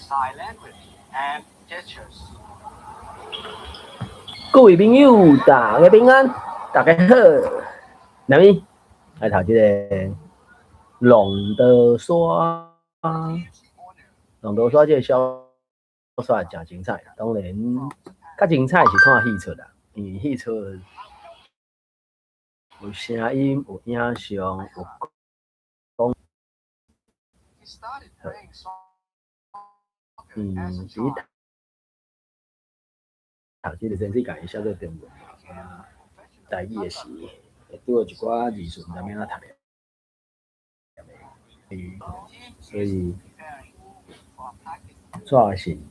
Sign language and gestures. 各位朋友，大家平安，大家好。來咪來讀這个浪淘沙，浪淘沙這个小說誠精彩。當然，較精彩是看戲出啦，因為戲出有聲音、有影像、有講。 He started playing soccer as a 佇 child. 讀這个全世界寫做中文嘛，啊，台語的時會拄著一寡字詞毋知欲按怎讀的。所以，蔡信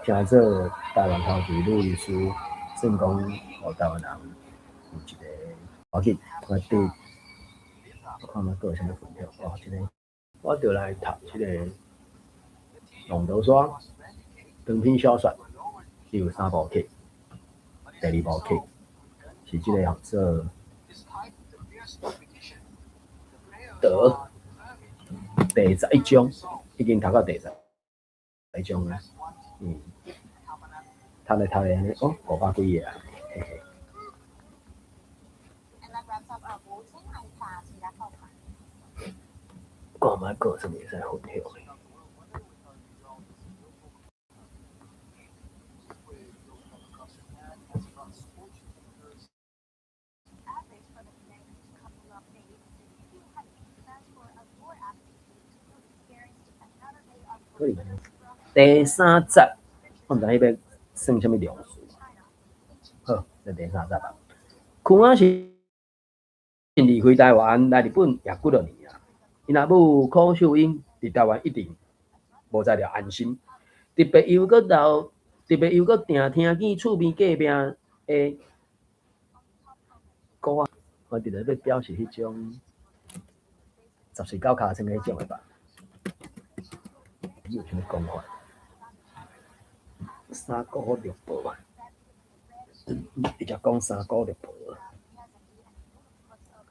聽做台灣頭一位女醫師，算講予台灣人有一個無要緊，我佇我看覓閣有啥物分享哦，這个我著來讀這个浪淘沙長篇小說，伊有三部曲，第二部曲是這個號做德第11章，已經讀到第11章啊，讀咧讀咧按呢，哦，500幾頁啊，嘿嘿。 And that wraps up our bulletin. I'm Fasida Hoffman. 看覓閣有啥物會使分享的。 Average for the next couple of days, if you have any plans for outdoor activities, you'll experience another day of 可能第三節，我毋知彼欲算啥物量詞。好，這第三節啊。邱雅信離開台灣來日本也幾落年啊。𪜶阿母柯秀英佇台灣一定無才調安心，特別又閣留，特別又閣定聽見厝邊隔壁的歌仔，我佇咧欲表示彼種十歲狗尻川彼種的吧。你有啥物講法？三姑六婆啊，伊才講三姑六婆，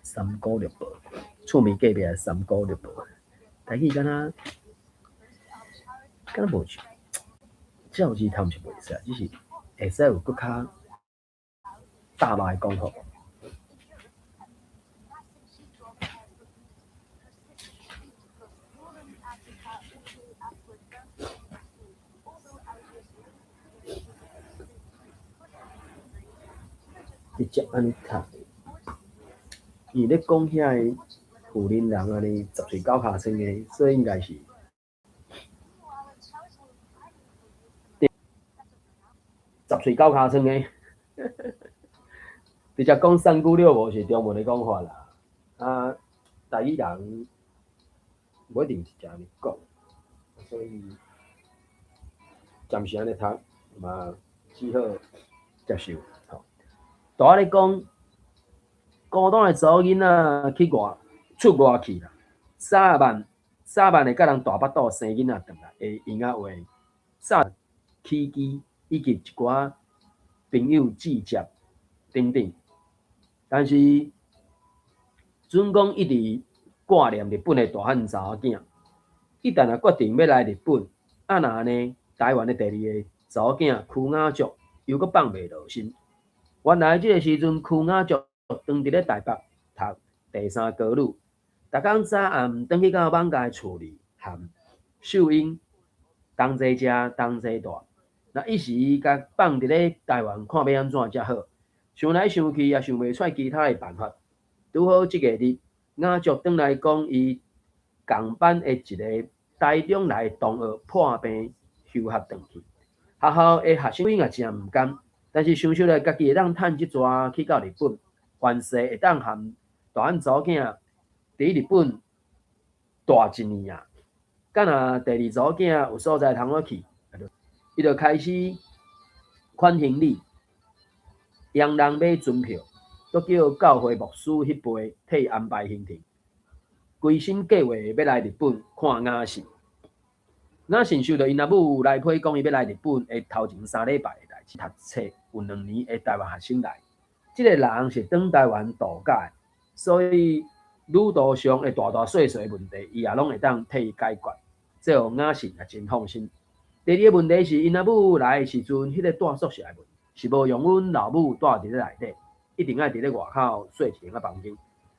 三姑六婆，厝邊隔壁的三姑六婆，台語敢若敢若無像，照字讀是袂使，只是會使有閣較大肉的講法。直接按呢讀，伊咧講遐个婦人人按呢十歲狗尻川的，所以應該是十歲狗尻川的。直接講三姑六婆是中文的講法啦，啊，台語人無一定是按呢講，所以暫時按呢讀嘛，只好接受吼。拄仔咧講，孤單的查某囡仔去外出外去啦，早晚早晚會佮人大腹肚生囡仔轉來的閒仔話，早起居以及一寡朋友志接等等。但是，準講一直掛念日本的大漢查某囝，一旦若決定欲來日本，啊若按呢，台灣的第二个查某囝邱雅竹又閣放袂落心。原來這个時陣，邱雅竹當佇咧台北讀第三高女，逐工早暗轉去到艋舺厝裡，和秀英同齊食同齊蹛。若一時共放佇咧台灣，看欲按怎才好？想來想去也想袂出其他的辦法。拄好這個日，雅竹轉來講，伊仝班的一个台中來的同學破病休學轉去。學校的學生會也誠毋甘，但是想想來家己會當趁這逝去到日本，凡勢會當和大漢查某囝佇日本蹛一年啊。敢若第二查某囝有所在通好去，伊就開始款行李，傭人買船票，閣叫教會牧師彼輩替伊安排行程，規心計劃欲來日本看雅信。雅信收著𪜶阿母來批講伊欲來日本的頭前3禮拜的代誌，讀冊有2年的台灣學生來。這个人是轉台灣度假的，所以旅途上的大大細細問題，伊也攏會當替伊解決。這予雅信也真放心。第二个問題是，𪜶阿母來的時陣，彼個住宿舍的問題是無容阮老母住佇咧內底，一定愛佇咧外口稅一間仔房間。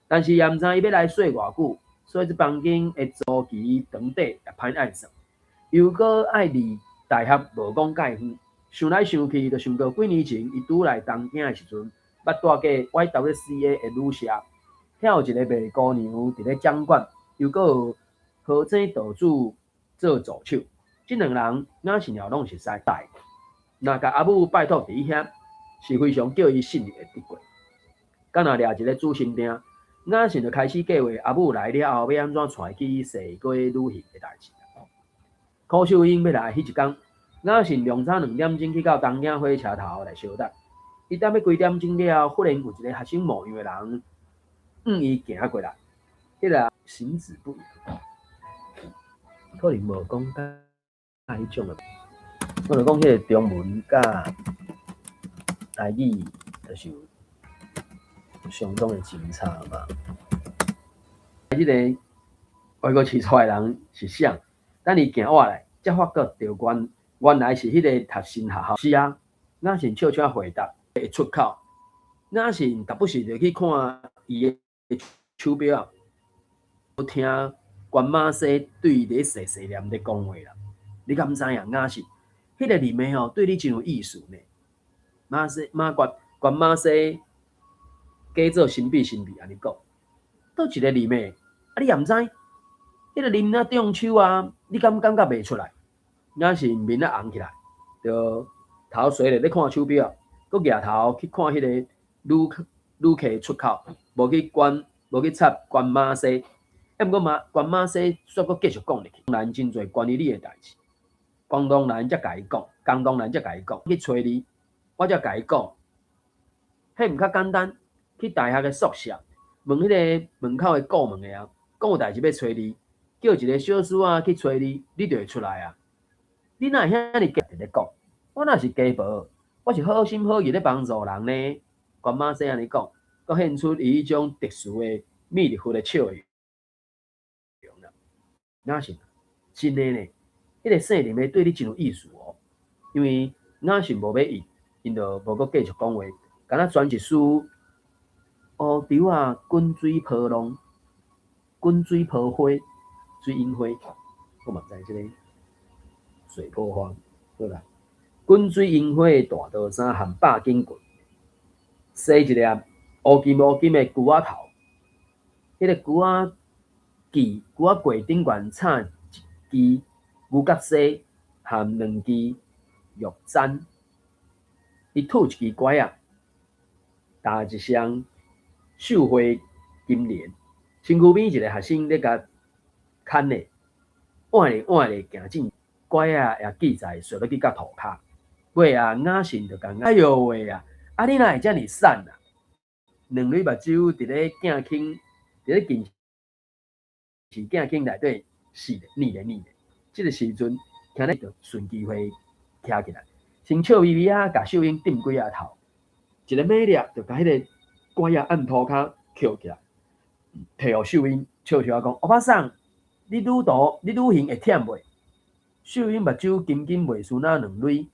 但是也毋知伊欲來稅偌久，所以這房間的租期長短也歹愛算。又閣愛離大學無講介遠，想來想去，就想到幾年前伊拄來東京的時陣，捌住過 YWCA 的旅社，遐有一个賣姑娘佇咧掌管，又閣有和井道主做助手。這兩人雅信也攏熟似。若共阿母拜託佇遐，是非常叫伊信任會得過。敢若掠一个主心定，雅信就開始計劃阿母來了後，欲按怎帶伊去世界旅行的代誌。柯秀英欲來彼一工，雅信量早2點鐘去到東京火車頭來相等。伊等欲幾點鐘了後，忽然有一个學生模樣的人向伊行過來，彼个行止不一，可能無講甲彼種的。我就講彼个中文佮台語，就是有相當的真差嘛。這个外國飼出來的人是啥？等伊行倚來，才發覺著原來是彼个讀新學校。是啊，雅信笑笑回答。會出口，雅信逐不時就去看伊的手錶，聽關馬西對伊佇咧細細念咧講話啦。你敢知影？雅信，彼个林的吼對你真有意思呢。馬西馬關關馬西假做神秘神秘按呢講，佗一个林的，啊你也毋知？彼个林仔中手啊，你敢感覺袂出來？雅信面仔紅起來，就頭垂咧咧看手錶，閣舉頭去看彼個旅客出口，無去管，無去插關馬西。啊，毋過馬關馬西煞閣繼續講入去。咱真濟關於你的代誌，廣東人才共伊講，廣東人才共伊講，去揣你，我才共伊講。彼毋較簡單，去大學的宿舍問彼个門口的顧問的啊，講有代誌欲揣你，叫一个小師仔去揣你，你就會出來啊。你哪會遐爾假佇咧講？我哪是家婆，我是好心好意咧幫助人呢。關馬西按呢講，閣現出伊彼種特殊的魅力的笑容啦。雅信，真的呢，彼个姓林的對你真有意思哦。因為雅信無欲應，𪜶就無閣繼續講話，敢若鑽一絲烏櫥仔滾水波浪、滾水波花、水櫻花，我嘛毋知這个水波花，好啦。滾水櫻花的大刀衫和百金裙，梳一粒烏金烏金的龜仔頭，彼个龜仔髻、龜仔櫃頂懸插一支牛角梳和兩支玉簪，伊吐一支拐仔，踏一雙繡花金蓮，身軀邊一个學生咧共牽咧，倚咧倚咧行進，拐仔也記載踅落去到塗跤。尾啊，雅信就共哎喲喂啊！啊，你哪會遮爾瘦啊？兩蕊目睭佇咧鏡框，佇咧近視鏡框內底試咧，睨咧睨咧。這个時陣，聽咧就順機會徛起來，先笑眯眯仔，共秀英點幾下頭，一个猛掠就共彼个拐仔按塗跤抾起來，提予秀英笑笑仔講：歐巴桑，你旅途你旅行會忝袂？秀英目睭緊緊袂輸那兩蕊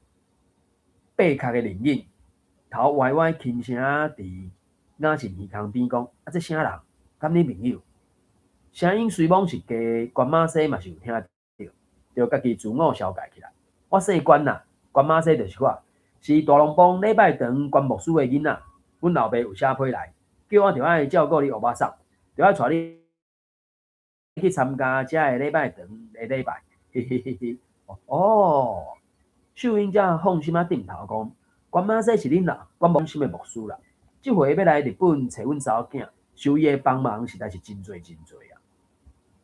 白殼的靈影，頭歪歪輕聲佇雅信耳空邊講：啊，這啥人？敢你朋友？聲音雖罔是假，關馬西嘛是有聽著，就家己自我消解起來。我姓關啦，關馬西就是我，是大龍泙禮拜堂關牧師的囡仔。阮老爸有寫批來，叫我著愛照顧你歐巴桑，著愛帶你去參加遮个禮拜堂的禮拜。嘿嘿嘿嘿，哦，秀英才放心仔點頭講，關馬西是恁老關牧師的牧師啦。這回欲來日本揣阮查某囝，受伊的幫忙實在是真濟真濟啊！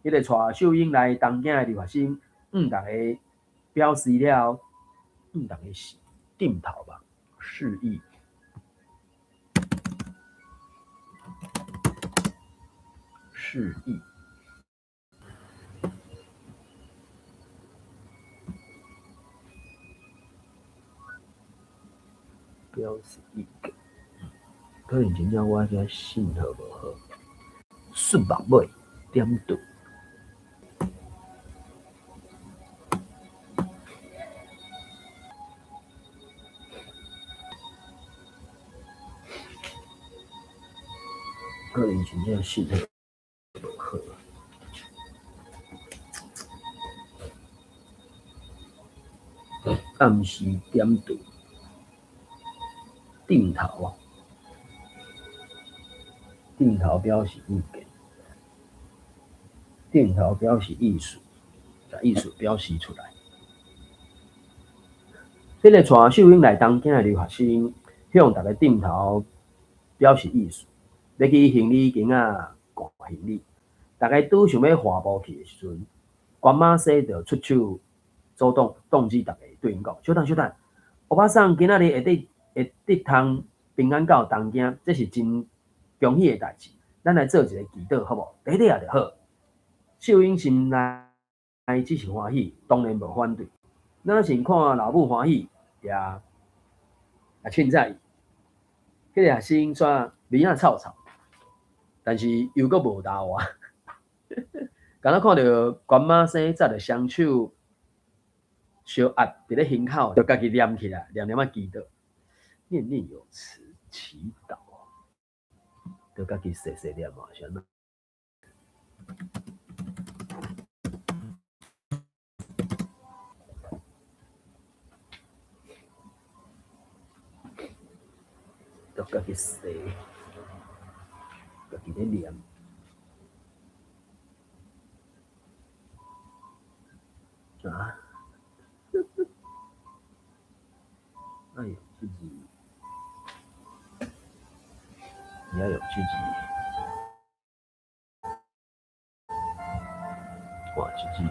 彼个帶秀英來東京的留學生，向逐家表示了後，向逐家是點頭吧，示意。示意。表示意見，可能真正我遮信號無好，欶目尾點拄。可能真正信號無好。暗時點綴，點頭，點頭表示意見，點頭表示意思，共意思表示出來。彼个帶秀英來東京的留學生，向逐家點頭表示意思，欲去行李間仔掛行李。逐家拄想欲緩步去的時陣，關馬西就出手阻擋，擋止逐家，對𪜶講：小等小等，歐巴桑今仔日會得通平安到東京，這是真恭喜的代誌。咱來做一個祈禱，好無？第一下就好。秀英心內只是歡喜，當然無反對。若是看老母歡喜，也凊彩伊。彼个學生煞面仔臭臭，但是又閣無答話。敢若看著關馬生紮著雙手相壓佇咧胸口，就家己念起來，念念仔祈禱，念念有詞，祈禱，就家己細細念嘛，是按怎？就家己細，家己咧念。啊！哎呦，自己，你要有自己，哇，自己。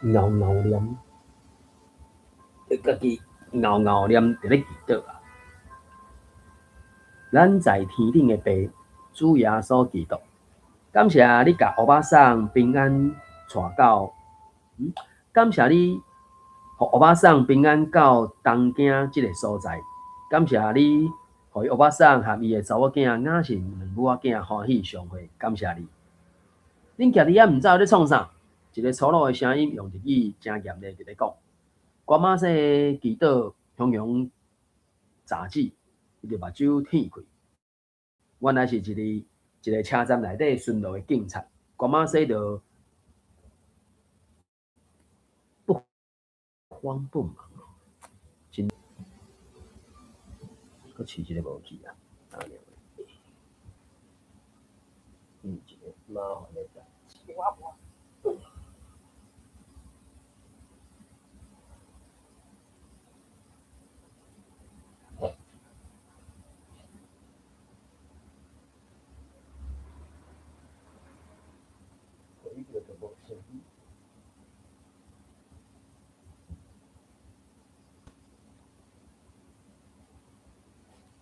𠢕𠢕念，就家己𠢕𠢕念佇咧祈禱啊。咱在天頂的父，主耶穌基督，感謝你共歐巴桑平安帶到，感謝你予歐巴桑平安到東京這个所在，感謝你予伊歐巴桑和伊的查某囝雅信兩母仔囝歡喜相會，感謝你。恁徛佇遐毋知咧創啥？一个粗魯的聲音用日語誠嚴厲佇咧講，關馬西的祈禱雄雄雜誌，伊就目睭天開。原來是一个車站內底巡邏的警察，關馬西就不慌不忙，真，閣飼一个無去啊，一个麻煩的代誌。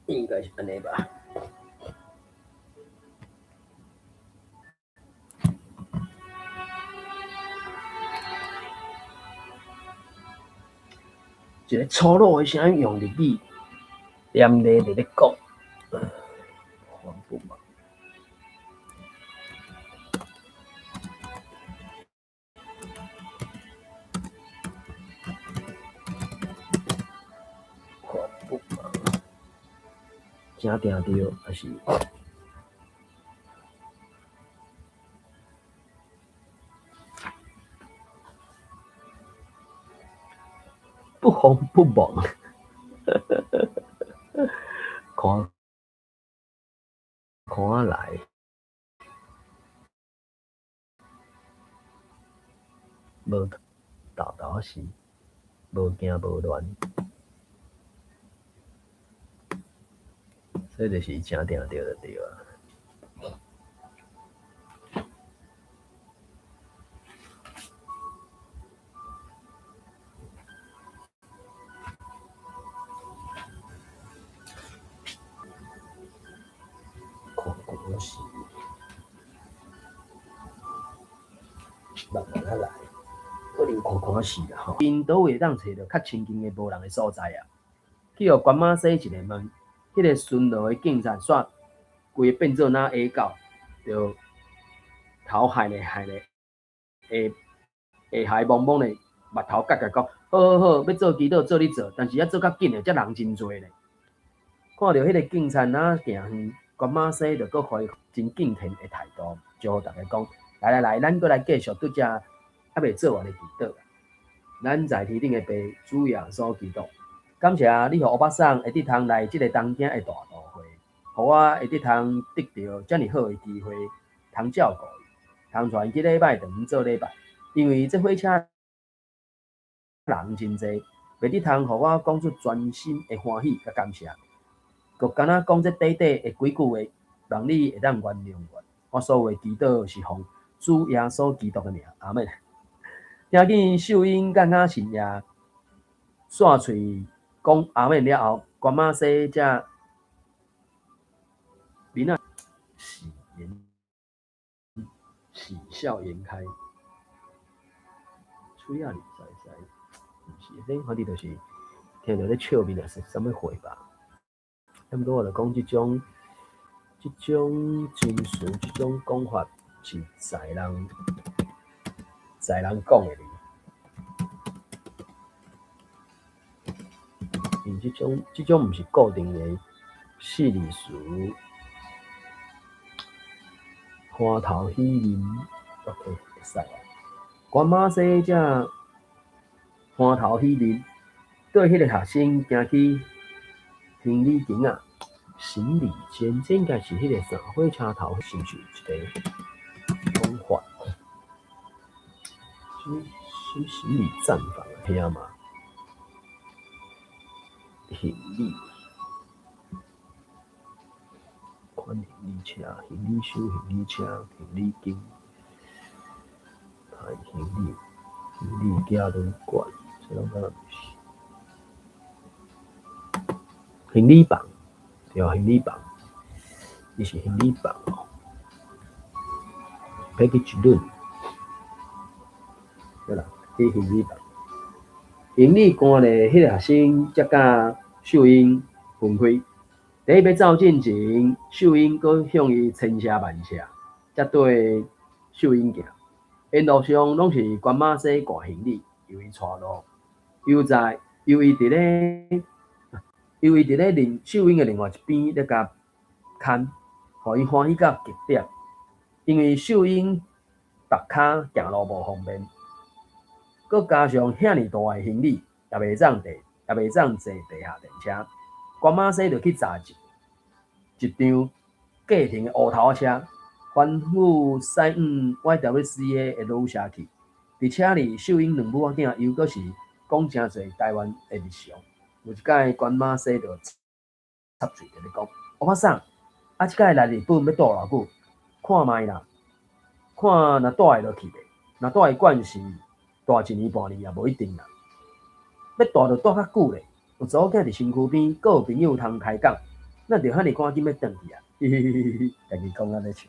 應該是按呢吧。一个粗魯的聲音用日語嚴厲佇咧講，慌不忙。慌不忙，誠定著，抑是不慌不忙，看看來，無沓沓仔是，無驚無亂，所以就是誠定著就對啊。看看是，慢慢仔來。可能看看死啦吼。𪜶佗位會當揣著較清靜的無人的所在啊？去予關馬西一个問，彼个巡邏的警察煞規个變做若野狗，就頭害咧害咧，會會害懵懵咧，目頭角角講，好好好，欲做祈禱做你做，但是欲做較緊的，遮人真濟咧。看著彼个警察若行遠，關馬西就閣回真敬虔的態度，招呼逐家講：來來來，咱閣來繼續拄才猶未做完的祈禱。咱在天頂的父，主耶穌基督，感謝你予歐巴桑會得通來這个東京的大都會，予我會得通得著遮爾好的機會，通照顧伊，通帶伊去禮拜堂做禮拜。因為這火車人真濟，袂得通予我講出全心的歡喜佮感謝。閣敢若講這短短的幾句話，望你會當原諒我。我所有的祈禱是奉主耶穌基督的名，阿們。聽見秀英佮雅信也煞喙講阿們了後，關馬西才面仔喜顏喜笑顏開，喙仔裡使使，毋是，這反正就是聽著咧笑面也是啥物貨吧。毋過我就講這種情緒、這種講法是在人講的。因這種毋是固定的四字詞，歡頭喜面，OK 會使啊。關馬西才歡頭喜面，對彼个學生行去行李間仔，行李間，這應該是彼個啥火車頭，是毋是一個講法？什麼行李棧房聽嘛？行李，款行李車、行李箱、行李車、行李間，抬行李、行李架旅館，這攏敢若毋是？行李房，對，行李房，伊是行李房哦。Package room，對啦，去行李房。行李官咧，彼个學生才佮秀英分開。佇欲走進前，秀英閣向伊千謝萬謝，才綴秀英行。沿路上攏是關馬西掛行李，由伊帶路。猶伊佇咧另秀英的另外一邊咧共牽，予伊歡喜到極點。因為秀英縛跤行路無方便，閣加上遐爾大的行李，也袂當坐地下電車。關馬西就去查一張計程的烏頭車，吩咐駛往 YWCA 的旅社去。佇車裡，秀英兩母仔囝猶閣是講誠濟台灣的日常。有一擺，關馬西就插喙佇咧講：歐巴桑，啊，這擺來日本欲蹛偌久？看覓啦，看若蹛會落去袂？若蹛會慣勢，蹛一年半年也無一定啦。欲蹛就蹛較久咧。有查某囝佇身軀邊，閣有朋友通開講，咱著遐爾趕緊欲轉去啊！嘻嘻嘻嘻，家己講按呢笑。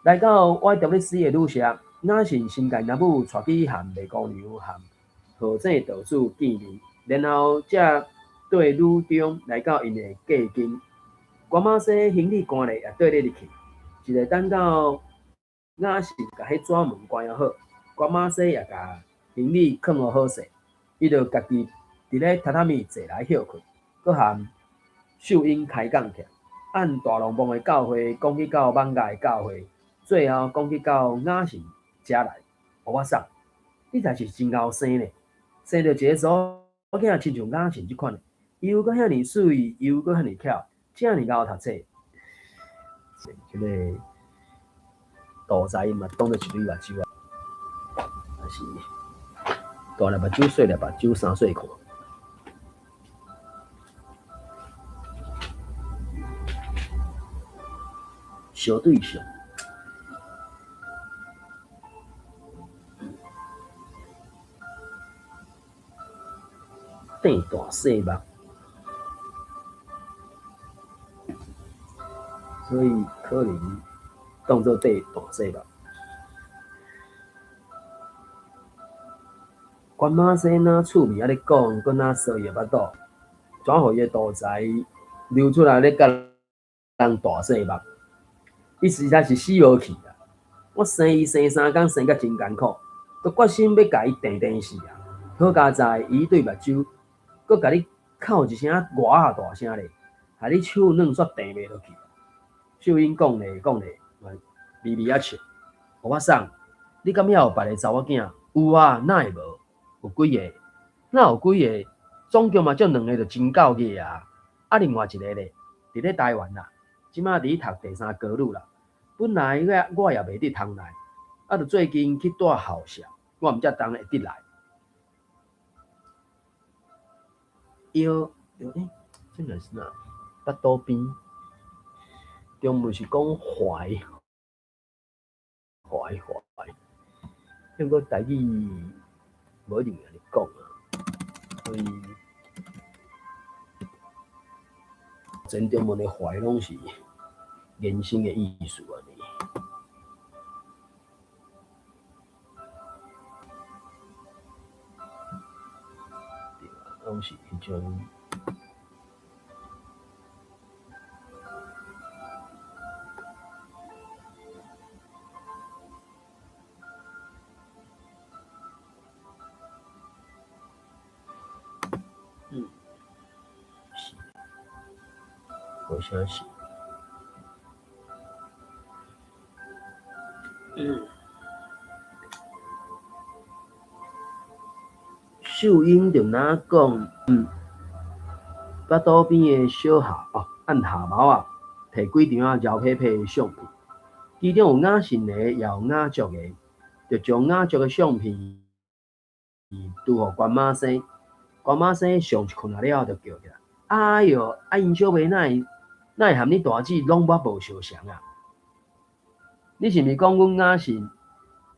來到 YWCA 的旅社，雅信先共𪜶母帶去和麗姑娘和何正道主見面，然後才綴女中來到𪜶的隔間。關馬西行李官咧也綴咧入去，一个等到雅信共彼紙門關好，關馬西也共行李囥予好勢，伊就家己佇咧榻榻米坐來歇睏，閣和秀英開講起來，按大龍峒的教會講去到艋舺的教會，最後講去到雅信遮來。歐巴桑，你代誌真𠢕生咧，生著一个查某囝親像雅信這款的，又閣遐爾媠，又閣遐爾巧，遮爾𠢕讀冊。這个杜在嘛，當做一蕊目睭啊，也是大粒目睭、細粒目睭三細看。相對象，長大細目，所以可能當做綴大細目。關媽生若趣味按呢講，閣若趖伊的腹肚，怎予伊的肚臍流出來咧共人大細目？伊實在是死無去啦！我生伊生三工，生甲真艱苦，都決心欲共伊碇碇死啊！好佳哉，伊對目睭，閣共你哭一聲偌仔大聲咧，害你手軟煞碇袂落去。秀英講咧講咧，微微仔笑。予我送，你敢猶有別个查某囝？有啊，哪會無？有幾个？哪有幾个？總共嘛才兩个就真夠額啊！啊，另外一个咧，佇咧台灣啦，這馬佇咧讀第三高女啦。本來我也袂得通來，啊，著最近去蹛校舍，我毋才當會得來。腰欸，這個是哪？腹肚邊，中文是講懷懷懷，毋過台語無一定會按呢講啊，所以真中文的懷攏是人生的意思按呢。對啊，攏是彼種。嗯，是，無啥是。嗯。秀英就若講，腹肚邊的小下哦，按下貓仔，提幾張仔膠皮皮的相片，其中有雅信的，也有雅祝的，就將雅祝的相片拄予關媽生，關媽生上一睏仔了後就叫起來，哎喲，啊𪜶小妹哪會哪會和你大姊攏捌無相像啊？你是毋是講阮雅信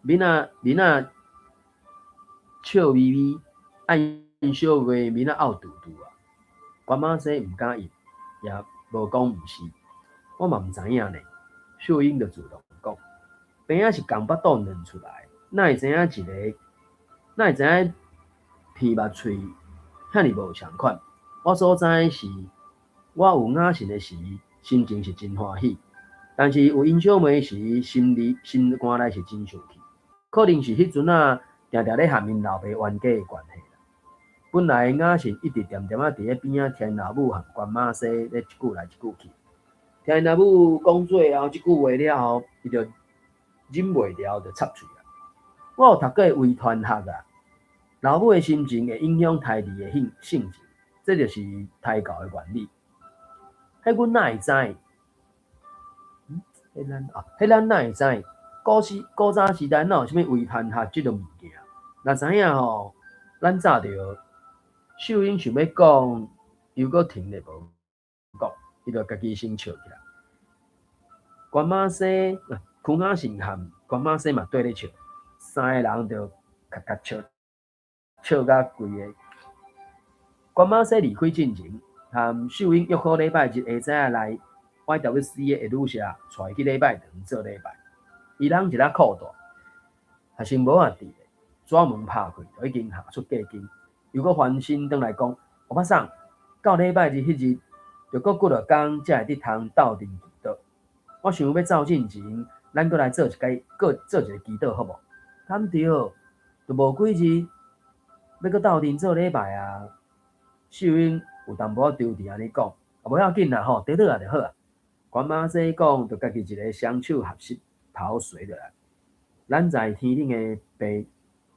面仔面仔笑眯眯，啊𪜶小妹面仔漚揬揬啊？關媽生毋敢應，也無講毋是，我嘛毋知影呢。秀英就自動講，病仔是仝腹肚卵出來，哪會知影一个？哪會知影鼻目喙遐爾無仝款？我所知的是，我有雅信的時，心情是真歡喜；但是有𪜶小妹時，心裡心肝內是真受氣。可能是彼陣仔定定咧和𪜶老爸冤家的關係啦。本來雅信一直恬恬仔佇咧邊仔聽老母和關媽生咧一句來一句去，聽𪜶老母講最後這句話了後，伊就忍袂牢就插喙啊。我有讀過遺傳學啊，老母的心情會影響胎兒的性性情，這就是胎教的原理。彼阮哪會知？嗯，彼咱啊，彼咱哪會知？古時古早時代哪有啥物遺傳學這個物件？若知影吼，咱早就秀英想欲講，又閣停咧無講，伊就家己先笑起來。關媽生、柯雅信和關媽生嘛綴咧笑，三個人就咔咔笑，笑甲規个。關媽生離開進前，和秀英約好禮拜日下早仔來 YWCA 的旅社，帶伊去禮拜堂做禮拜。伊人一粒褲帶，學生帽仔佇咧，紙門拍開，就已經下出過金。又閣翻身轉來講，歐巴桑，到禮拜日彼日，著閣幾落工才會得通鬥陣祈禱。我想欲走進前，咱閣來做一擺，閣做一个祈禱好無？敢對，著無幾日，欲閣鬥陣做禮拜啊！秀英有淡薄仔惆悰按呢講，啊，無要緊啦吼，綴落來就好啊。關媽生講，著家己一个雙手合十，頭垂落來。咱在天頂的父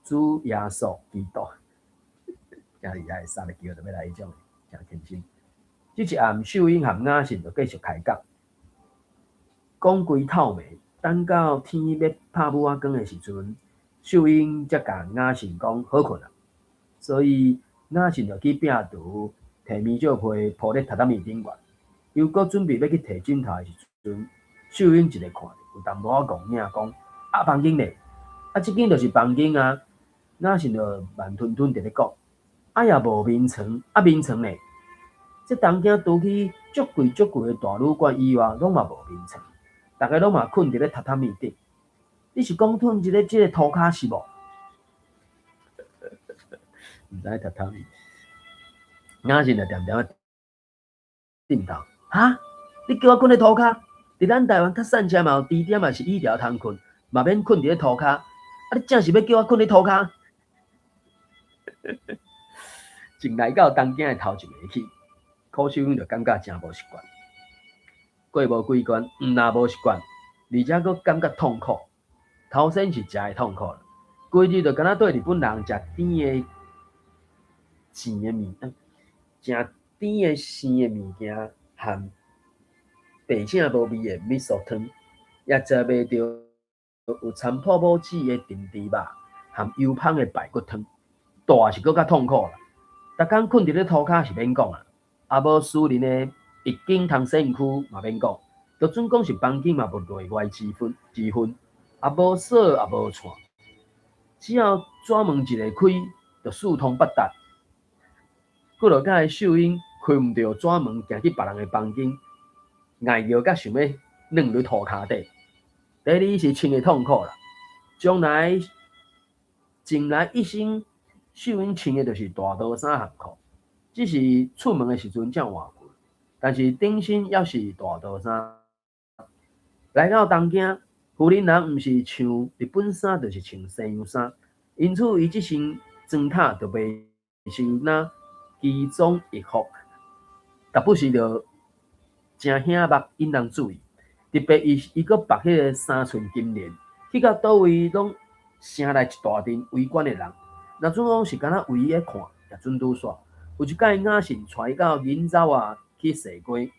主耶穌基督，真厲害，三个叫就欲來彼種，誠輕鬆。這一暗，秀英和雅信就繼續開講，講規透暝，等到天欲拍母仔光的時陣，秀英才共雅信講好睏啊。所以雅信就去摒廚，提棉罩被鋪咧榻榻米頂懸，又閣準備欲去提枕頭的時陣，秀英一个看著有淡薄仔戇影，講啊房間咧，啊這間就是房間啊。雅信就慢吞吞佇咧講，啊也無眠床，啊眠床咧，這東京除去足貴足貴的大旅館以外，攏嘛無眠床，逐家攏嘛睏佇咧榻榻米頂。你是講睏佇咧這个塗跤是無？毋知榻榻米。雅信就恬恬仔點頭，哈？你叫我睏咧塗跤？佇咱台灣較散車嘛有支墊嘛是椅條通睏，嘛免睏佇咧塗跤。啊！你正是欲叫我睏咧塗跤？從來到東京的頭一暝起，柯秀英就感覺誠無習慣。過無幾關，毋但無習慣，而且閣感覺痛苦。頭先是食的痛苦，規日就敢若對日本人食甜的生的物，食甜的生的物件，含白晟無味的味噌湯，也食袂著有摻泡泡子的甜豬肉，含油芳的排骨湯，蹛是閣較痛苦啦。逐工睏佇咧塗跤是免講啊，啊無私人的浴間通洗身軀嘛免講，就準講是房間嘛無內外之分之分，啊無鎖也無掣，只要紙門一下開，就四通八達。幾落擺秀英開毋著紙門，行去別人的房間，徼叫甲想欲軟佇塗跤底。第二是穿的痛苦啦，將來將來一生，秀英穿的就是大刀衫和褲，只是出門的時陣才換褲，但是頂身猶是大刀衫。來到東京，婦人人毋是穿日本衫，就是穿西洋衫，因此伊這身裝塔就袂受那奇裝異服，逐不時就誠顯目，引人注意。特別伊伊閣縛彼个3寸金鏈，去到佗位攏城內一大陣圍觀的人，若準講是敢若為伊咧看，也準拄煞。有一擺雅信帶伊到銀座仔去踅街，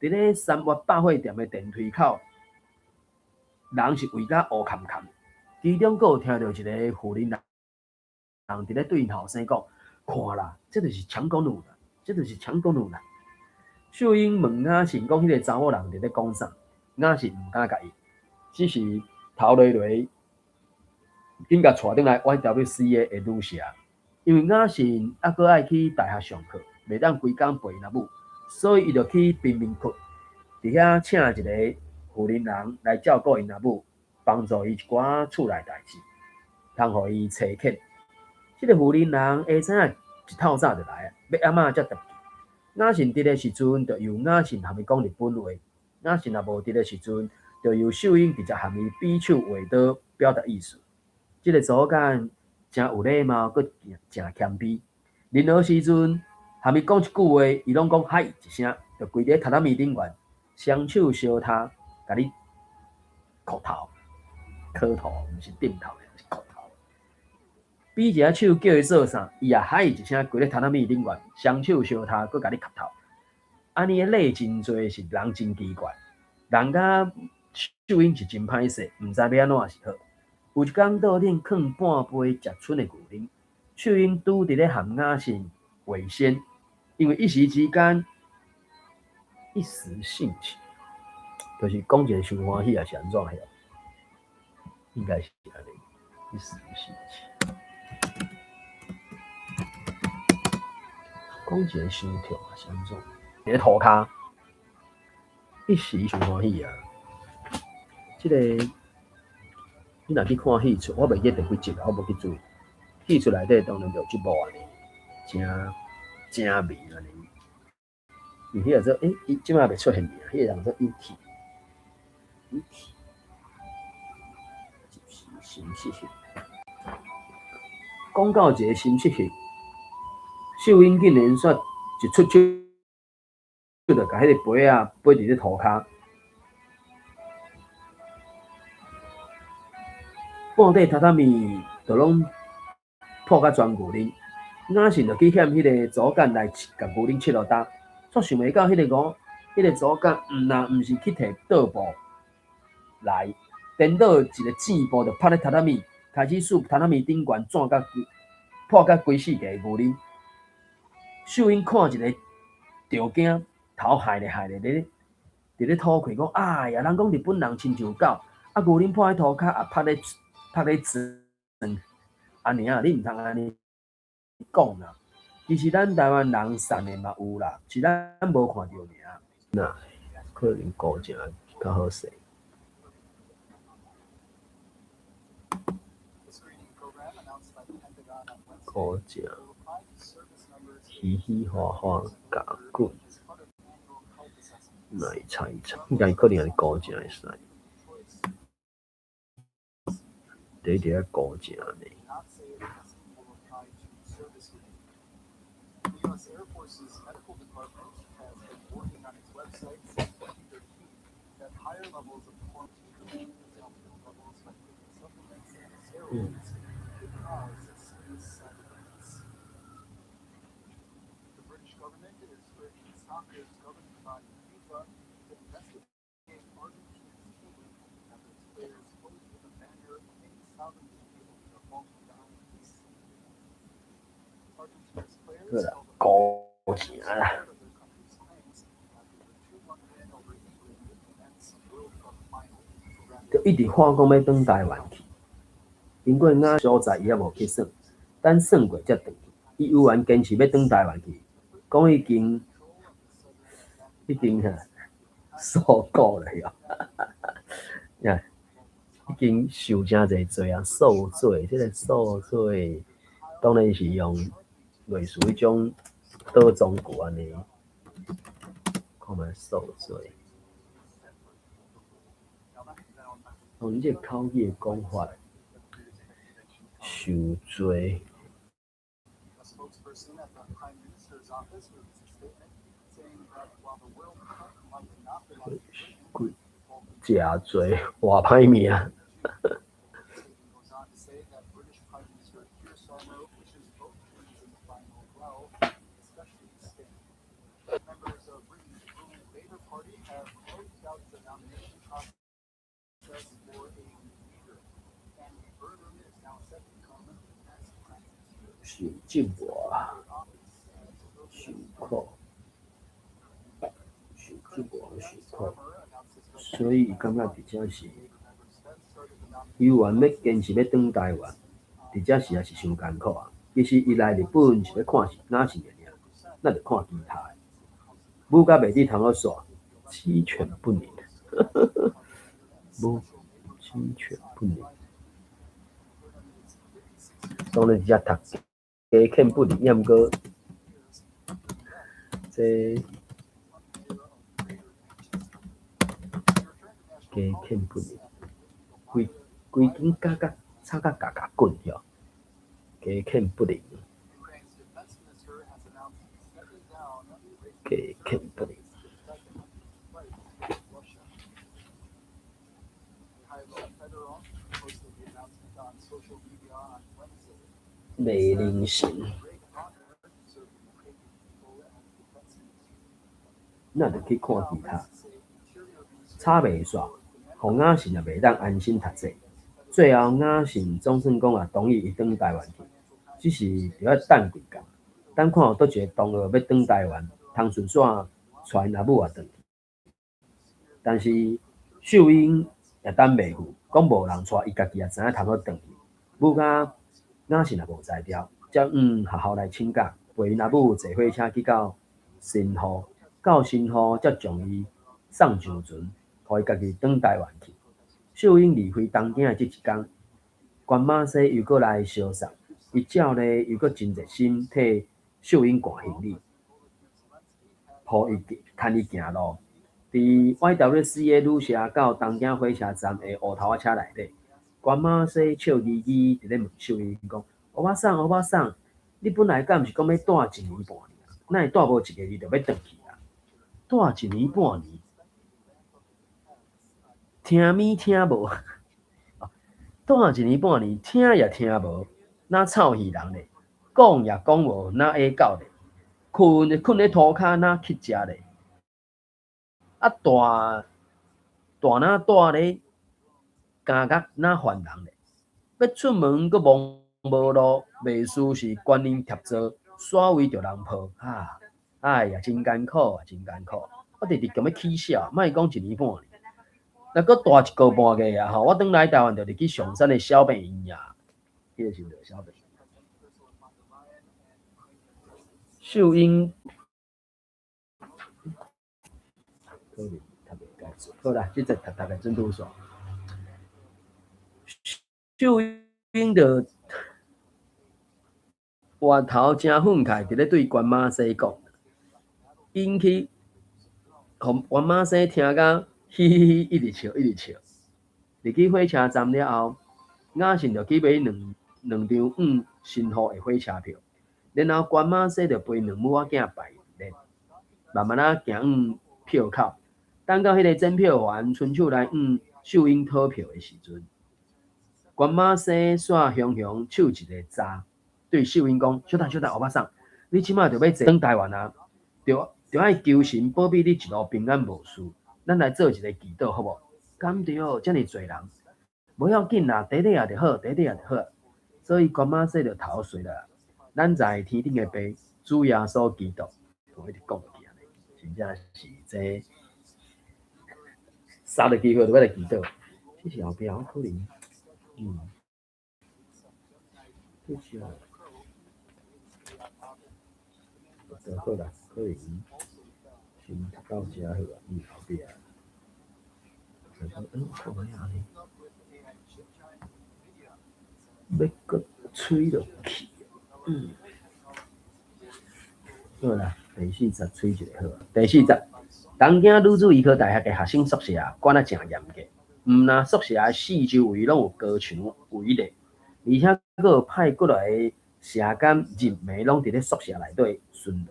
佇咧三越百貨店的電梯口，人是圍甲烏崁崁，其中閣有聽著一个婦人人佇咧對𪜶後生講：看啦，這就是搶公女啦，這就是搶公女啦。秀英問雅信講，彼个查某人佇咧講啥？雅信毋敢共伊，只是頭落落，緊共帶轉來 YWCA 的女舍。因為雅信猶閣愛去大學上課，袂當規工陪𪜶阿母，所以伊就去貧民窟，佇遐請一个婦人人來照顧𪜶阿母，幫助伊一寡厝內代誌，通予伊差遣。這个婦人人下早一透早就來啊，欲暗仔才轉去。雅信佇的時陣，就由雅信含伊講日本話；雅信若無佇的時陣，就由秀英直接含伊比手畫刀表達意思。這个組間誠有禮貌，閣誠謙卑。任何時陣含伊講一句話，伊攏講はい一聲，就跪佇榻榻米頂懸，雙手相疊，共你叩頭，磕頭，毋是點頭，是叩頭。比一下手叫伊做啥，伊也はい一聲，跪佇榻榻米頂懸，雙手相疊，閣共你磕頭。按呢的禮真濟，是人真奇怪。人甲秀英是真歹勢，毋知欲按怎是好。有一工桌頂囥半杯食賰的牛奶，秀英拄佇咧含雅信話仙，因為一時之間一時興起，就是講一个傷歡喜，抑是按怎樣？應該是按呢，一時興起。講一个傷痛，抑是按怎？佇咧塗跤，一時傷歡喜啊！這个你若去看戲出，我袂記得第幾集啦，我無去注意。戲出內底當然就有這幕按呢，誠誠美按呢。伊彼個做伊這擺袂出現去啊，彼个人做 E.T. E.T. 是心失血。講到一个心失血，秀英竟然煞一出手就共彼个杯仔飛佇咧塗跤，半塊榻榻米就攏破甲全牛奶。雅信就去嫌彼个組間來共牛奶拭落焦，煞想袂到彼个五，彼个組間毋但毋是去提桌布來，顛倒一个箭步就拍咧榻榻米，開始掃榻榻米頂懸，濺甲破甲規四界牛奶。秀英看一个著驚，頭害咧害咧，佇咧吐氣講：哎呀，人講日本人親像狗，啊牛奶破佇塗跤，也拍咧拍咧轉。阿娘，你毋通按呢講啦。其實咱台灣人送的嘛有啦，是咱無看著爾。那可能古井較好勢。古井。嘻嘻哈哈，咬骨，來猜猜，應該可能是古井會使。第一個古井呢。 U.S. Air Force's medical department has been warning on its website since 2013 that higher levels of hormone levels by taking supplements and steroids could cause serious side effects. The British government is urging soccer's governing body FIFA to investigate Argentina's team after its players posed with a banner claiming sovereignty over the Falkland Islands. Argentina's players 好啦， held a 古城啦。 part of their country's claims after the 2-1 win over England in the men's World Cup final. 就一直喊講欲轉台灣去，經過雅所在伊猶無去算，等算過才轉去。伊猶原堅持欲轉台灣去，講已經哈受夠了喲，呀，已經受誠濟罪啊，受罪，這個受罪當然是用類似彼種倒裝句按呢，看覓受罪。哦，你這個口語的講法，受罪。 A spokesperson at the Prime Minister's office released a statement saying that while the World Cup might not belong to Britain, 食罪，偌歹命。 the statement goes on to say that British Prime Minister Keir Starmer wishes both teams in the final well, especially Spain. Members of Britain's ruling Labour Party have closed out the nomination process for a new leader. Andy Burnham is now set to become the next Prime Minister. 受折磨，受苦，受折磨，受苦，所以伊感覺佇遮是猶原欲堅持欲轉台灣，佇遮實在是傷艱苦啊。其實伊來日本是欲看是哪是爾爾，咱就看其他的。舞甲袂佇窗仔煞，雞犬不寧。舞雞犬不寧。當然佇遮讀雞犬不寧，抑毋過這雞犬不寧，規規間咬甲吵甲咬咬滾吼，雞犬不寧， Ukraine's defense minister has announced stepping down 雞犬不寧。 fight against Russia. Mikhailo Fedorov posted the announcement on social media on Wednesday. 袂靈神， Great honor to serve the Ukrainian people as defense minister. 咱就去看其他， Say Interior Minister 吵袂煞，予雅信也袂當安心讀冊。最後雅信總算講也同意伊轉台灣去，只是著愛等幾工，等看有佗一個同學欲轉台灣，通順紲帶𪜶阿母也轉去。但是秀英也等袂赴，講無人帶，伊家己也知影通好轉去。母甲雅信也無才調，才向學校來請假，陪𪜶阿母坐火車去到新戶，到新戶才將伊送上船，予伊家己轉台灣去。秀英離開東京的這一工，關馬西又閣來相送，伊照例又閣真熱心替秀英趕行李，抱伊牽伊行路。佇 YWCA 旅社到東京火車站的烏頭仔車內底，關馬西笑嘻嘻佇咧問秀英講：歐巴桑，歐巴桑，你本來敢毋是講欲蹛一年半年？哪會蹛無一個月就欲轉去啊？蹛一年半年，聽物聽無？蹛一年半年，聽也聽無，若臭戲人咧？講也講無，若矮狗咧？睏就睏咧塗跤，若乞食咧？啊，蹛蹛若蹛咧，監獄若犯人咧？欲出門閣摸無路，袂輸是觀音疊座，煞位著人抱，哈！哎呀，真艱苦啊，真艱苦！我直直強欲起笑，莫講一年半年，若閣蹛一個半月啊吼，我轉來台灣就入去松山的小病院啊，彼個時陣小病院。秀英可能讀袂解做，好啦，這節讀讀個準拄煞。秀英就活頭誠憤慨，佇咧對關馬西講，引起予關馬西聽甲嘻嘻嘻，一直笑一直笑。入去火車站了後，雅信就去買兩兩張往新戶的火車票，然後關馬西就陪兩母仔囝排列，慢慢仔行往票口，等到彼个檢票員伸手來向秀英討票的時陣，關馬西煞雄雄手一个閘，對秀英講：小等小等，歐巴桑，你這馬著欲坐轉台灣啊？著著愛求神保庇你一路平安無事。咱來做一个祈禱好無？敢對，遮爾濟人，無要緊啦，短短仔就好，短短仔就好。所以關馬西就頭垂啦。咱在天頂的爸，主耶穌基督，我一直講落去按呢，真正是這三個機會都欲來祈禱，這是後壁我可能，這是啊，就好啦，可能先讀到遮好啊，後壁。看覓按呢，欲閣吹落去，好啦，第四節吹一下好。第四節，東京女子醫科大學的學生宿舍管得誠嚴格，毋但宿舍四周圍攏有高牆圍咧，而且閣有派過來的舍監入暝攏佇咧宿舍內底巡邏。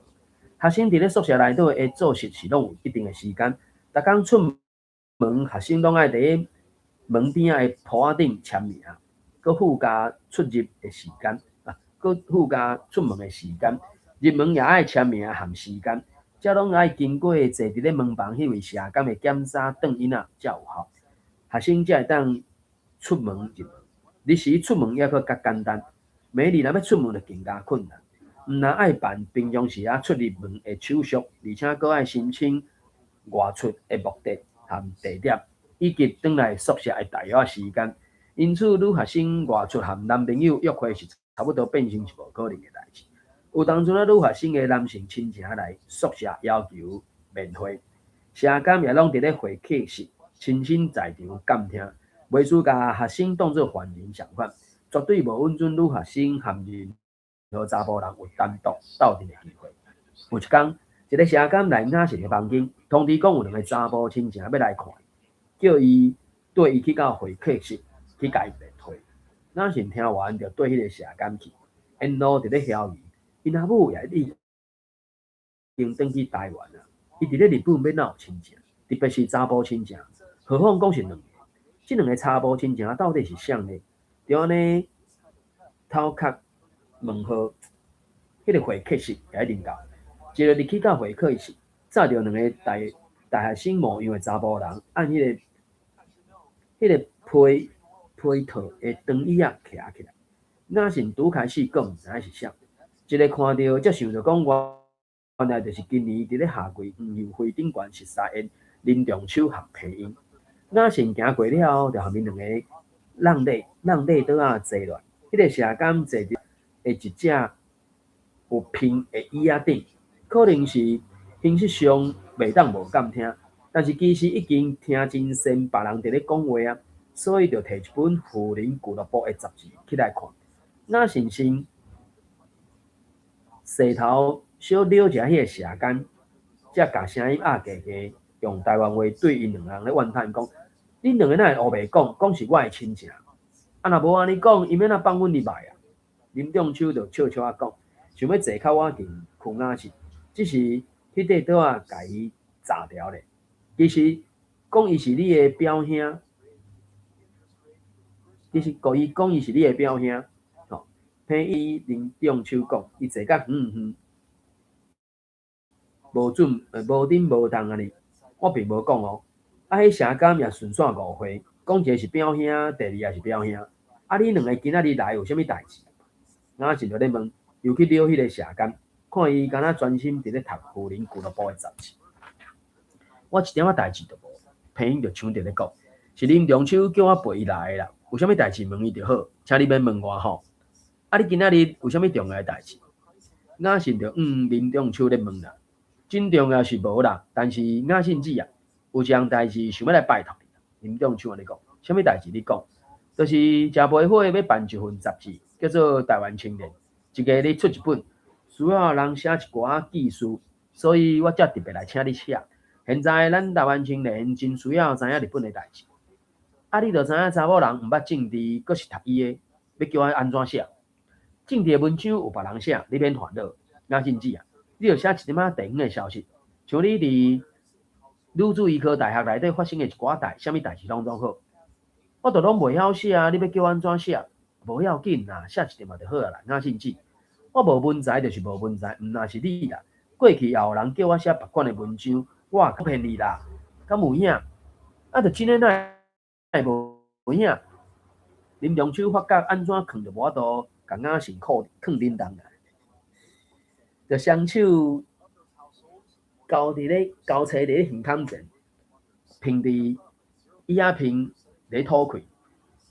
學生佇咧宿舍內底的作息是攏有一定的時間，逐工出門，學生攏愛佇咧門邊仔的簿仔頂簽名，閣附加出入的時間，啊，閣附加出門的時間，入門也愛簽名含時間，這攏愛經過坐佇咧門房彼位舍監的檢查轉印仔才有效，學生才會當出門入門。日時出門猶閣較簡單，暝日若欲出門就更加困難。毋但愛辦平常時仔出入門的手續，而且閣愛申請外出的目的含地點，以及轉來宿舍的大約時間。因此，女學生外出和男朋友約會是差不多變成是無可能的代誌。有當陣仔女學生的男性親情來宿舍要求面會，舍監也攏佇咧會客室親身在場監聽，袂輸共學生當做犯人相款，絕對無允准女學生和任何查埔人有單獨鬥陣的機會。有一工，一个舍監來雅信的房間，通知講有兩个查埔親情欲來看伊，叫伊綴伊去到會客室去共伊面會。雅信聽完就綴彼个舍監去，沿路佇咧曉諭，𪜶阿母也已經轉去台灣啊。伊佇咧日本欲哪有親情，特別是查埔親情，何況講是兩个。這兩个查埔親情到底是啥呢？就按呢頭殼問號，彼个會客室共伊啉到，一个入去到會客室，載著兩个大大學生模樣的查埔人，按彼個皮皮套的長椅仔徛起來。雅信拄開始閣毋知影是啥，一个看著才想著講，原來就是今年佇咧夏季黃油飛頂懸熟似的林中秋和皮英。雅信行過了後，就和𪜶兩个挵咧挵咧桌仔坐落來，彼个舍監坐佇的一隻有皮的椅仔頂，可能是形式上袂當無監聽，但是其實已經聽真先別人佇咧講話啊，所以就提一本富人俱樂部的雜誌起來看。雅信先勢頭小了一下彼个舍監，才共聲音壓低低，用台灣話對𪜶兩人咧怨嘆講：恁兩个哪會烏白講，講是我的親情？啊，若無按呢講，𪜶欲按怎放阮入來啊？林中秋就笑笑仔講，想欲坐較倚近邱雅信，只是彼塊桌仔共伊閘牢咧。其實講伊是你的表兄，其實故意講伊是你的表兄，吼。聽伊林中秋講，伊坐甲遠遠，無準無頂無動按呢。我並無講哦。啊，彼舍監也順紲誤會，講一个是表兄，第二个是表兄。啊，恁兩个今仔日來有啥物代誌？雅信就咧問，又去撩彼个舍監，看伊敢若專心佇咧讀富人俱樂部的雜誌。我一點仔代誌都無，皮英就搶著咧講，是林中秋叫我陪伊來的啦。有啥物代誌問伊就好，請你免問我吼。啊，你今仔日有啥物重要的代誌？雅信就林中秋咧問啦，真重要是無啦，但是雅信姊啊，有一項代誌想欲來拜託你。林中秋按呢講，啥物代誌你講？就是食媒會欲辦一份雜誌，叫做《台灣青年》。一个日出一本，需要人寫一寡記事，所以我才特別來請你寫。現在咱台灣青年真需要知影日本的代誌。啊，你著知影查某人毋捌政治，閣是讀醫的，欲叫我按怎寫？政治的文章有別人寫，你免煩惱。雅信姊啊，你著寫一點仔地方的消息，像你佇女子醫科大學內底發生的一寡代，啥物代誌攏總好。我著攏袂曉寫啊，你欲叫我按怎寫？無要緊啦，寫一點仔就好啊啦。雅信姊，我無文才就是無文才，毋但是你啦。過去也有人叫我寫別款的文章，我也騙你啦，敢有影？啊，著真的哪會無影？林中秋發覺按怎囥都無法度，共雅信囥頂當啊！就雙手交佇咧交叉佇咧胸坎前，平佇椅仔平佇咧吐氣，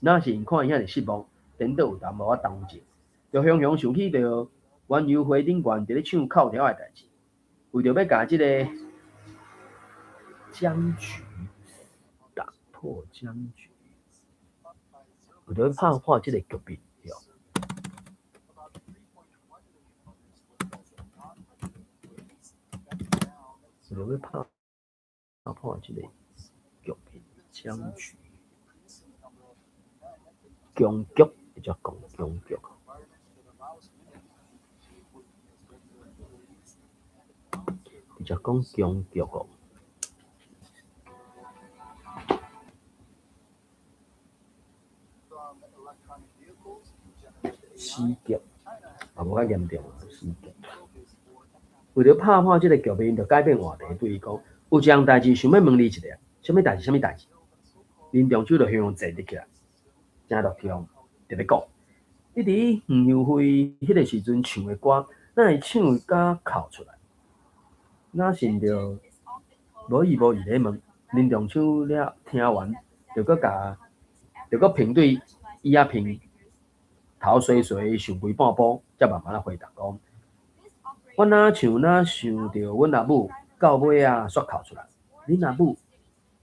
雅信看伊遐爾失望，顛倒有淡薄仔同情，就雄雄想起著園遊會頂懸佇咧唱哭條的代誌，為著欲共這个僵局打破僵局，為著欲拍破這个局面，對。為著欲拍破這个局面僵局，僵局，會才講僵局。直接講僵局哦。死局，也無較嚴重啊，死局。為著拍破這个局面，就改變話題，對伊講，有一項代誌想欲問你一下，啥物代誌？啥物代誌？林中秋就雄雄坐佇起來，誠落強，特別講，你佇園遊會彼个時陣唱的歌，哪會唱甲哭出來？雅信就無意無意咧問林中秋了，聽完就閣共，就閣憑對椅仔憑頭垂垂想規半晡，才慢慢仔回答講：我若唱若想著阮阿母，到尾仔煞哭出來。恁阿母？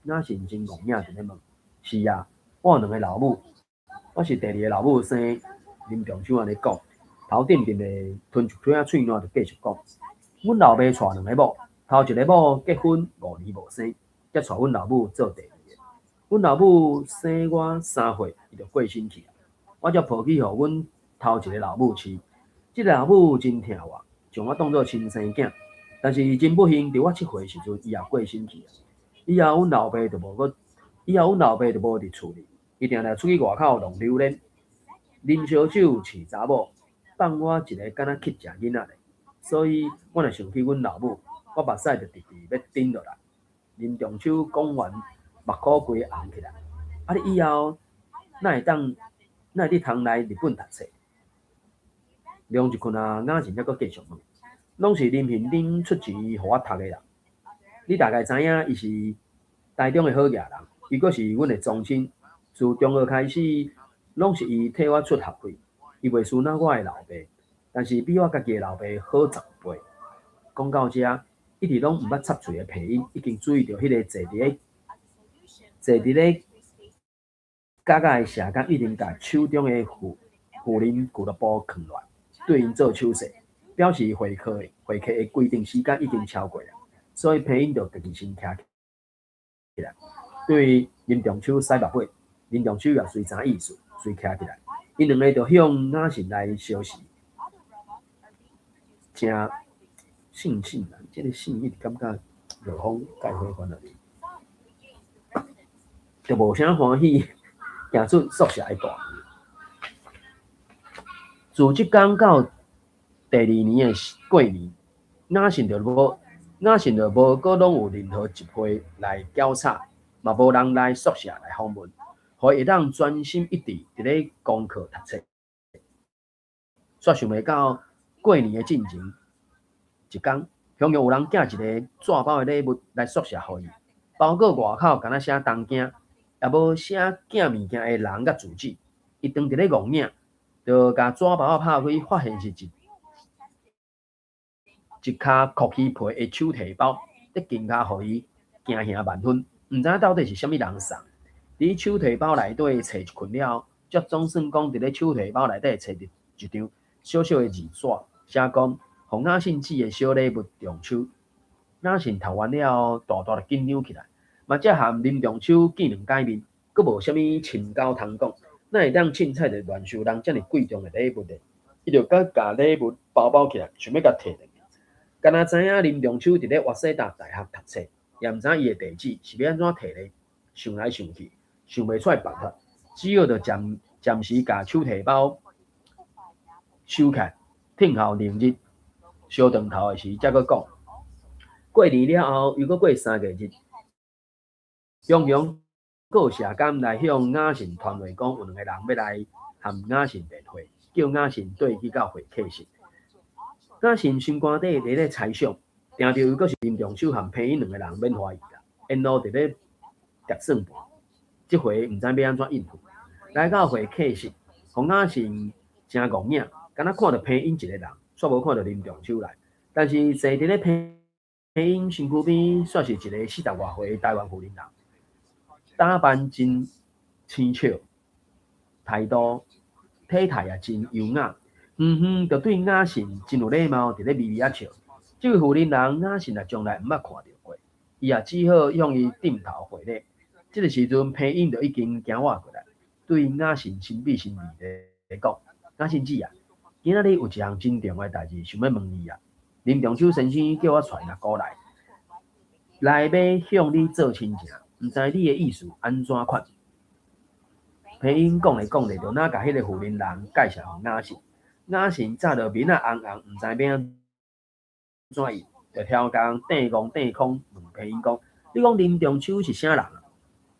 雅信真戇影佇咧問。是啊，我有兩个老母，我是第二个老母生。林中秋按呢講，頭點點的吞一喙仔喙瀾，就繼續講。阮老爸娶兩个某，頭一个某結婚5年無生，才娶阮老母做第二个。阮老母生我3歲，伊就過身去啊。我才抱去予阮頭一个老母飼。這个老母真疼我，將我當做親生囝。但是真不幸，佇我7歲時陣，伊也過身去啊。以後阮老爸就無閣，以後阮老爸就無佇厝裡，伊定定出去外口弄榴蓮、啉燒酒、飼查某，放我一个敢若乞食囡仔咧。所以，我若想起阮老母，我目屎就直直欲頂落來。林中秋講完，目箍規紅起來。啊！你以後哪會當，哪會得通來日本讀冊？涼一困啊，雅信才閣繼續問，攏是林賢恁出錢予我讀的啦。你大概知影，伊是台中的好額人，伊閣是阮的宗親。自中學開始，攏是伊替我出學費。伊袂輸那我的老爸，但是比我家己的老爸好10倍。講到遮，一直攏毋捌插喙的皮英已經注意著彼个坐佇咧角仔的社工已經共手中的婦人俱樂部囥落來，對𪜶做手勢，表示會客的規定時間已經超過啦，所以皮英就家己先徛起來，對林中秋使目尾，林中秋也隨知意思，隨徛起來，𪜶兩个就向雅信來相示，誠悻悻然，這个悻一直感覺落風蓋火款爾，就無啥歡喜，行出宿舍的大門。自這工到第二年的過年，雅信就無閣攏有任何集會來攪吵，嘛無人來宿舍來訪問，予伊會當專心一致佇咧功課讀冊。煞想袂到過年的進前一工，雄雄有人寄一个紙包的禮物來宿舍予伊，包裹外口敢若寫東京，也無寫寄物件的人佮住址。伊當佇咧戇影，就共紙包仔拍開，發現是一跤酷魚皮的手提包，咧驚嚇予伊驚嚇萬分，毋知影到底是啥物人送。佇手提包內底揣一困了後，才總算講佇咧手提包內底揣著一張小小的字紙，寫講予雅信姊的小禮物中秋。雅信讀完了後，大大就緊張起來，嘛才和林中秋見兩擺面，閣無啥物深交通講，哪會當凊彩就亂收人遮爾貴重的禮物呢？伊就閣共禮物包包起來，想欲共提轉去。敢若知影林中秋佇咧沃世達大學讀冊，也毋知伊的地址，是欲按怎提呢？想來想去，想袂出來辦法，只好就暫暫時共手提包收起來，聽候明日相轉頭的時才閣講。過年了後，又閣過3個日，雄雄閣有社工來向雅信傳話，講有兩个人欲來和雅信面會，叫雅信綴去到會客室。雅信心肝底佇咧猜想，定著又閣是林中秋和彭英兩个人免懷疑啦，沿路佇咧疊算盤，這回毋知欲按怎應付。來到會客室，予雅信誠戇影，敢若看著彭英一个人，煞無看著林中秋來。但是坐佇咧彭英身軀邊，煞是一个四十外歲的台灣婦人，打扮真輕巧，態度體態也真優雅，遠遠就對雅信真有禮貌，佇咧微微仔笑。這位婦人人雅信也從來毋捌看著過，伊也只好向伊點頭回禮。這个時陣，彭英就已經行倚過來，對雅信神秘神秘地講：雅信姊啊，今仔日有一項真重要的代誌，想欲問你啊。林中秋先生叫我帶𪜶阿姑來，來欲向你做親情，毋知你的意思按怎款？彭英講咧講咧，就若共彼个婦人人介紹予雅信。雅信早就面仔紅紅，毋知欲按怎應，就超工瞪戇瞪空問彭英講：你講林中秋是啥人啊？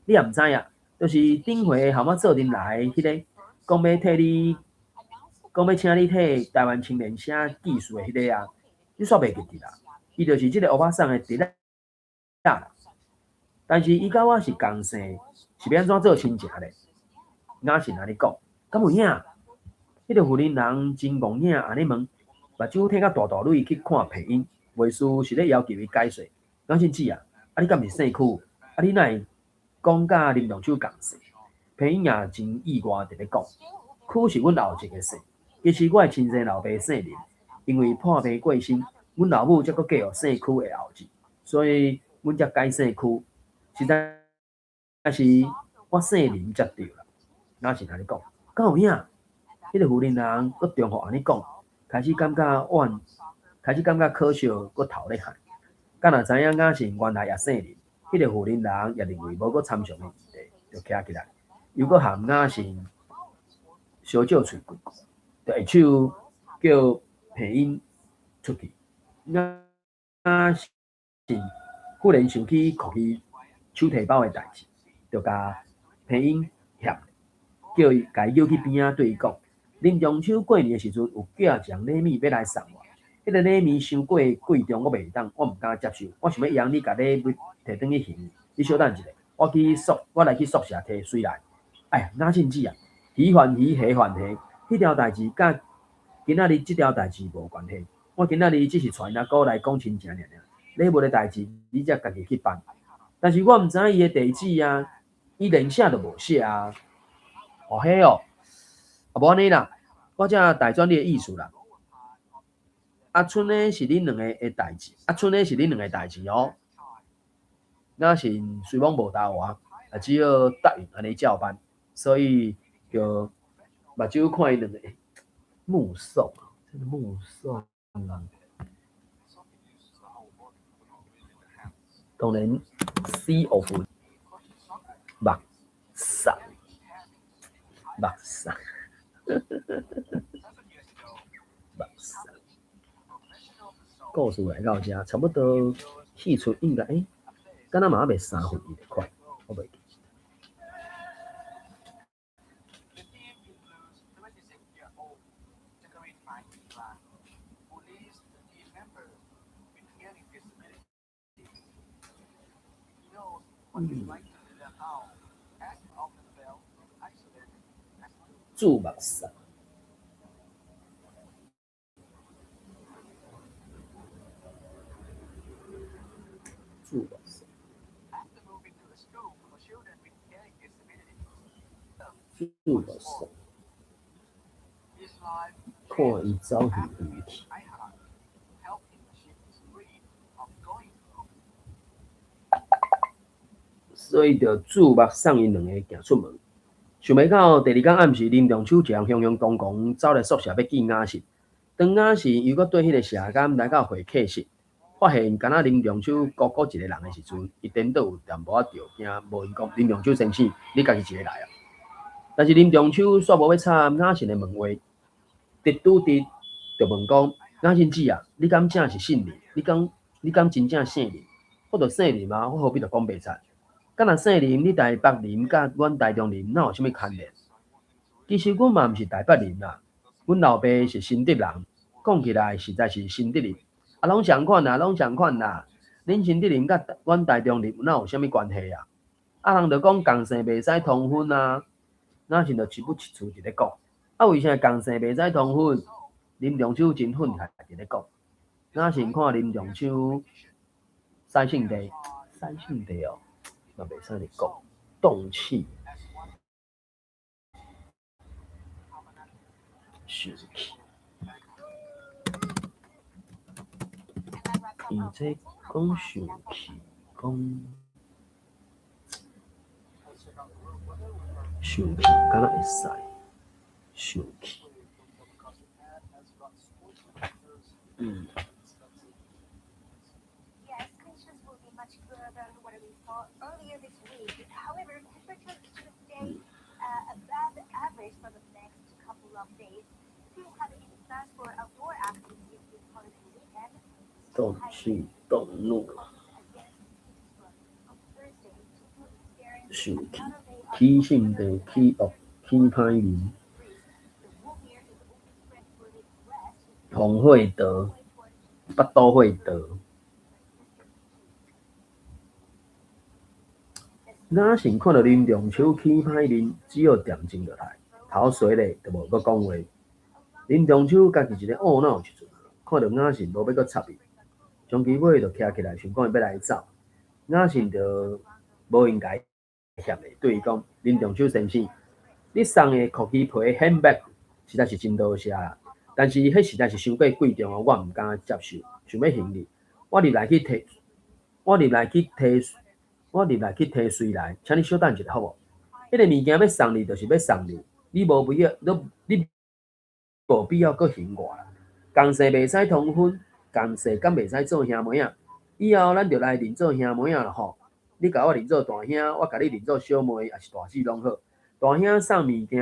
你也毋知啊？就是頂回和我做陣來彼个，講欲替你，講欲請你替台灣青年寫記事的彼个啊？你煞袂記得啦？伊就是這个歐巴桑的侄仔啦。但是伊佮我是仝姓，是欲按怎做親情咧？雅信按呢講，敢有影？彼个婦人人真戇影，按呢問，目睭挺甲大大蕊去看彭英，袂輸是咧要求伊解說。雅信姊啊，啊你敢毋是姓許？啊你哪會講佮林中秋仝姓？彭英也真意外，佇咧講，許是阮後一个姓，其實我的親生老爸姓林，因為破病過身，阮老母才閣繼續姓許的後字，所以阮才改姓許。實在是我姓林才對啦。雅信按呢講，敢有影？彼个婦人人閣重複按呢講，開始感覺怨，開始感覺可笑，閣頭咧汗。敢若知影雅信原來也姓林，彼个婦人人也認為無閣參詳的餘地，就徛起來，又閣和雅信相借喙幾句，就下手叫彭英出去。雅信忽然想起箍伊手提包的代誌，就共彭英翕，叫伊共伊叫去邊仔對伊講：林中秋過年的時陣有寄一項禮物欲來送我，彼个禮物傷過貴重，我袂當，我毋敢接受。我想欲央你共禮物提轉去還伊，你小等一下，我去宿，我來去宿舍提水來。哎呀，雅信姊啊，魚還魚，蝦還蝦，彼條代誌佮今仔日這條代誌無關係。我今仔日只是帶𪜶阿姑來講親情爾爾，禮物的代誌你才家己去辦。但是我毋知伊的地址啊，伊連寫都無寫啊。哦彼哦，啊無按呢啦，我才大轉你的意思啦。阿春呢是恁兩个的代誌，阿春呢是恁兩个代誌哦。雅信雖罔無答話，也只好答應按呢照辦。所以就目睭看伊兩个目送，這个目送。當然，C of 目送，目送，目送。故事來到遮，差不多戲出應該欸，敢若嘛猶未1/3款，我袂記。注目送。注目送。注目送。看伊走遠遠去。所以就注目送𪜶兩个行出門。想袂到第二工暗時，林中秋一人雄雄狂狂走來宿舍欲見雅信。當雅信又閣綴彼个舍監來到會客室，發現敢若林中秋孤孤一个人的時陣，伊顛倒有淡薄仔著驚，問伊講：林中秋先生，你家己一个來啊？但是林中秋煞無欲插雅信的問話，直拄直就問講：雅信姊啊，你敢正是姓林？你敢真正姓林？我著姓林啊，我何必著講白賊？敢若姓林，你台北林佮阮台中林哪有啥物牽連？其實阮嘛毋是台北人啦，阮老爸是新竹人，講起來實在是新竹人。啊，攏仝款啦，攏仝款啦。恁新竹人佮阮台中人哪有啥物關係啊？啊，人就講仝姓袂使通婚啊，雅信就一不一喙佇咧講。啊，為啥仝姓袂使通婚？林中秋真憤慨佇咧講。雅信看林中秋洗聖地，洗聖地哦，嘛袂使咧講，動氣，生氣。伊這講生氣，講生氣，敢若會使生氣。Yes, conditions will be much cooler than what we saw earlier this week. However, temperatures should stay above average for the next couple of days. If you have any plans for outdoor activities this holiday weekend, 動氣動怒，生氣，起性地，起惡，起歹面，紅血道，腹肚血道。雅信看著林中秋起歹面，只好恬靜落來，頭垂咧就無閣講話。林中秋家己一个懊惱一陣，看著雅信無欲閣插伊，終其尾就徛起來，想講伊欲來走。雅信就無閒共伊嫌咧，對伊講：林中秋先生，你送的曲奇皮 handbag 實在是真多謝啦，但是彼實在是傷過貴重哦，我毋敢接受，想欲還你。我入來去提，我入來去提，我入來去提隨來，請你小等一下好無？彼个物件欲送你，就是欲送你，你無必要，你無必要閣還我啦。仝姓袂使通婚，仝姓敢袂使做兄妹仔？以後咱就來認做兄妹仔啦吼！你共我認做大兄，我共你認做小妹，抑是大姊攏好。大兄送物件，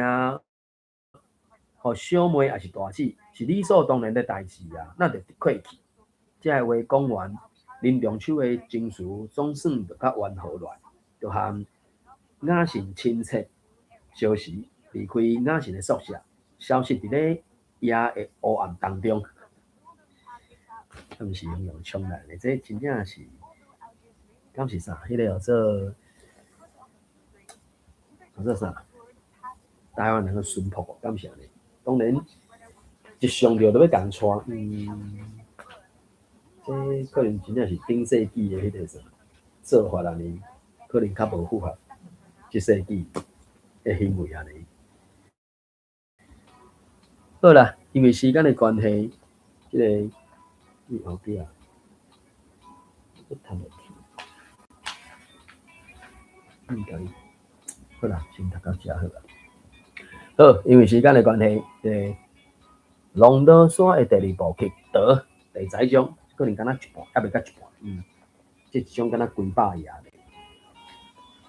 予小妹抑是大姊，是理所當然的代誌啊，咱著客氣。這个話講完，林中秋的情緒總算就較緩和落來，就和雅信親切相時離開雅信的宿舍，消失佇咧夜的烏暗當中。毋是用用槍來的，這真正是，敢是啥？彼个叫做啥？台灣人的淳樸，敢是按呢？當然，一上著就欲共帶，這可能真正是頂世紀的彼个啥做法按呢，可能較無符合這世紀的行為按呢。好啦，因為時間的關係，這个伊後壁，閣讀落去，應該好啦，先讀到遮好啦。好，因為時間的關係，這个龍多山的第二部曲，德第十一章，可能敢若一半，猶未到一半，這一章敢若幾百頁，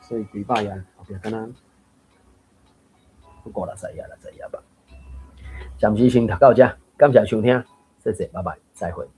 所以幾百頁後壁敢若50、60頁、60頁吧。暫時先讀到遮，感謝收聽，謝謝，拜拜，再會。